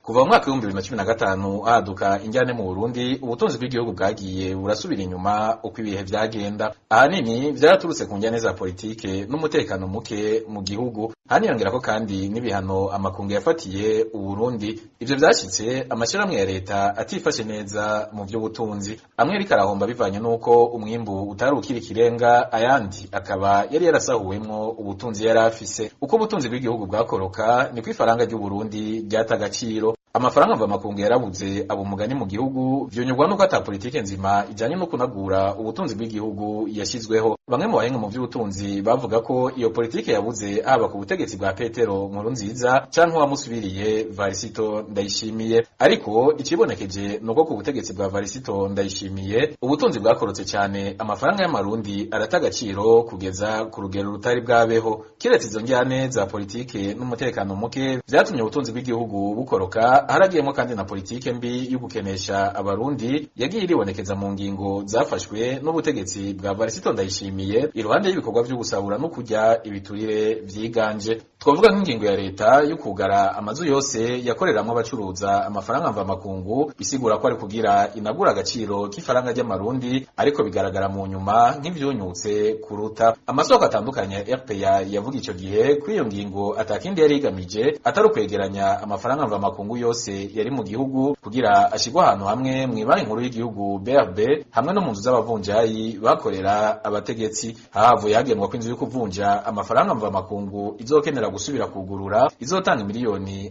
Kuva mu mwaka 2015 haduka injyane mu Burundi, ubutunzi bw'igihugu bwagiye burasubira inyuma uko ibihe vyagenda. Ahanini vyaraturutse ku njyane za politike n'umutekano muke mu gihugu. Haniyongerako kandi n'ibihano amakungu yafatiye Uburundi. Ivyo vyashitse amashirahamwe ya leta atifashe neza mu vy'ubutunzi. Amwe ariko arahomba bivanye n'uko umwimbu utari ukiri ikirenga, ayandi akaba yari yarasahuwemwo ubutunzi yari afise. Uko ubutunzi bw'igihugu bwakoroka niko ifaranga ry'Uburundi ryata agaciro. Amafaranga mvamakungu yarabuze aba umugani mu gihugu, vyunyurwa nuko ata politike nzima ijanye no kunagura ubutunzi bw'igihugu yashizweho. Bamwe mu bahinga mu vy'ubutunzi bavuga ko iyo politike yabuze haba ku butegetsi bwa Petero Nkurunziza canke uwamusubiriye Varisito Ndayishimiye. Ariko icibonekeje nuko ku butegetsi bwa Varisito Ndayishimiye ubutunzi bwakorotse cane, amafaranga y'amarundi arata agaciro kugeza ku rugero rutari bwabeho. Kiretse izo njyane za politike n'umutekano muke vyatumye ubutunzi bw'igihugu bukoroka, haragiyemwo kandi na politike mbi yo gukenesha abarundi yagiye iribonekeza mu ngingo zafashwe n'ubutegetsi bwa Varisito Ndayishimiye, iruhande y'ibikorwa vyo gusahura no kurya ibiturire vyiganje. Twovuga nk'ingingo ya leta yo kugara amazu yose yakoreramwo abacuruza amafaranga mvamakungu, bisigura ko ari kugira inagura agaciro k'ifaranga ry'amarundi, ariko bigaragara mu nyuma nk'ivyunyutse kuruta. Amasoko atandukanye ya RPA yavuga ico gihe ko iyo ngingo atakindi yari igamije atari ukwegeranya amafaranga mvamakungu yose yari mu gihugu kugira ashirwe ahantu hamwe mw'ibanki nkuru y'igihugu BRB hamwe no mu nzu z'abavunjayi bakorera abategetsi. Hahavuye hagenwa ko inzu yo kuvunja amafaranga mvamakungu izokenera gusubira kugurura izotanga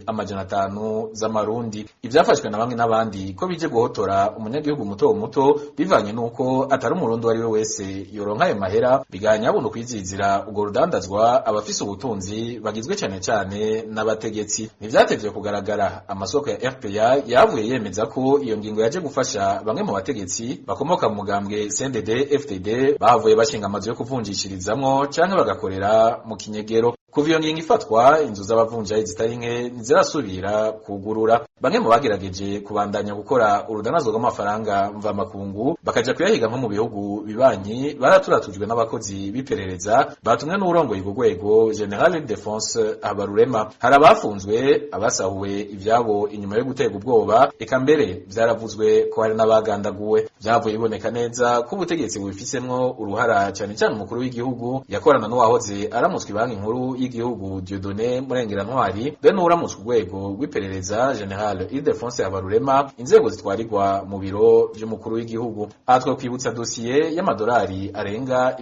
500,000,000 z'amarundi. Ivyafashwe na bamwe n'abandi ko bije guhotora umunyagihugu muto muto bivanye n'uko atari umurundi uwari we wese yoronka ayo mahera, biganya abona ukwizizira urwo rudandazwa abafise ubutunzi bagizwe cane cane n'abategetsi. Ntivyatevye kugaragara, amasoko ya RPA yavuye yemeza ko iyo ngingo yaje gufasha bamwe mu bategetsi bakomoka mu mugambwe CNDD FDD bahavuye bashinga amazu yo kuvunjishirizamwo canke bagakorera mu kinyegero. Kuva iyo ngingo ifatwa, inzu z'abavunjayi zitari nke ntizirasubira kugurura. Bamwe mu bagerageje kubandanya gukora urudandazwa rw'amafaranga mvamakungu bakaja kuyahiga nko mu bihugu bibanyi baraturatujwe n'abakozi b'iperereza batumwe n'uwurongoye urwo rwego General Ildefonse Habarurema. Hari abafunzwe, abasahuwe ivyabo inyuma yo guterwa ubwoba, eka mbere vyaravuzwe ko hari n'abagandaguwe. Vyavuye biboneka neza ko ubutegetsi bubifisemwo uruhara, cane cane umukuru w'igihugu yakorana n'uwahoze aramutswa ibanki nkuru y'igihugu Dieudonné Murengerantwari be n'uwuramutswa urwego rw'iperereza General Ildefonse Habarurema, inzego zitwarirwa mu biro vy'umukuru w'igihugu. Aha twokwibutsa dosiye y'amadolari arenga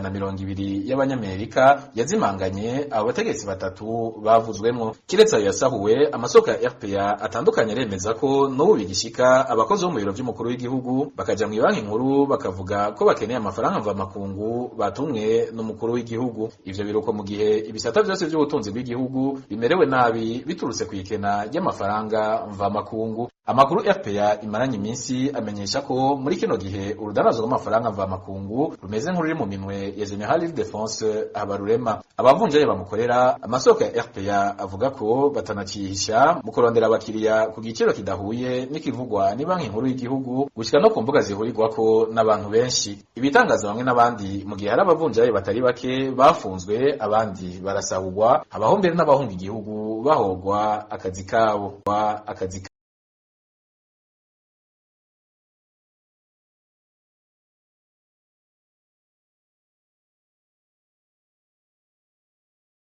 120,000,000 y'abanyamerika yazimanganye abo bategetsi batatu bavuzwemwo. Kiretse ayo yasahuwe, amasoko ya RPA atandukanye aremeza ko n'ubu bigishika abakozi bo mu biro vy'umukuru w'igihugu bakaja mw'ibanki nkuru bakavuga ko bakeneye amafaranga mvamakungu batumwe n'umukuru w'igihugu. Ivyo biruko mu gihe ibisata vyose vy'ubutunzi bw'igihugu bimerewe nabi biturutse kw'ikena ry'amafaranga mvamakungu. Amakuru RPA imaranye iminsi amenyesha ko muri kino gihe urudandazwa rw'amafaranga mvamakungu rumeze nk'ururi mu minwe ya General Ildefonse Habarurema. Abavunjayi bamukorera, amasoko ya RPA avuga ko batanacihisha mu kurondera abakiriya ku giciro kidahuye n'ikivugwa n'ibanki nkuru y'igihugu, gushika no ku mbuga zihurirwako n'abantu benshi. Ibitangaza bamwe n'abandi mu gihe hari abavunjayi batari bake bafunzwe, abandi barasahurwa, habaho mbere n'abahunga igihugu bahogwa akazi kabo. Akazi